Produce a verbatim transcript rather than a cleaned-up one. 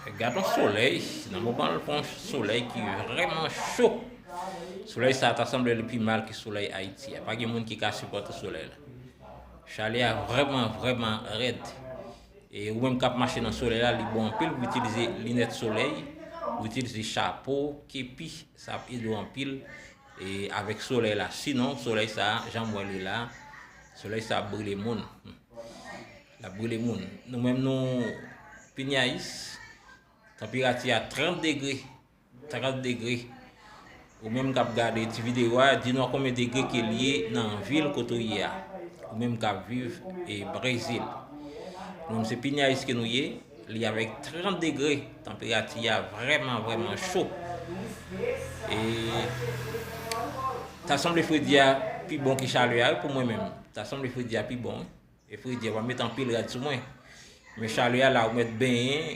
Gad yon solèy, nan moman l fè yon solèy ki vrèman cho. Solèy sa ta sanble li pi mal ke solèy Ayiti a. Pa gen moun ki ka sipòte solèy la. Chalè a vrèman, vrèman rèd. E ou menm k ap mache nan solèy la, li bon anpil pou itilize linèt solèy, pou itilize chapo, kepi, sa ap ede w anpil. E avèk solèy la, sinon solèy sa, jan m wè li la, solèy sa ap brile moun. L ap brile moun. Nou menm nou Pineyès, tanperati a trant degre. Trant degre. Ou menm k ap gade ti videyo a, di nou a konbyen degre ke l ye nan vil kote w ye a. Ou menm k ap viv e Brezil. Nou menm se Pineyès ke nou ye, li avèk trant degre. Tanperati a vrèman, vrèman cho. E ta sanble fredi a pi bon ke chalè a wi pou mwen menm. Ta sanble fredi a pi bon wi. E fredi a pa met anpil rad sou mwen. Men chalè a la ou mèt benyen,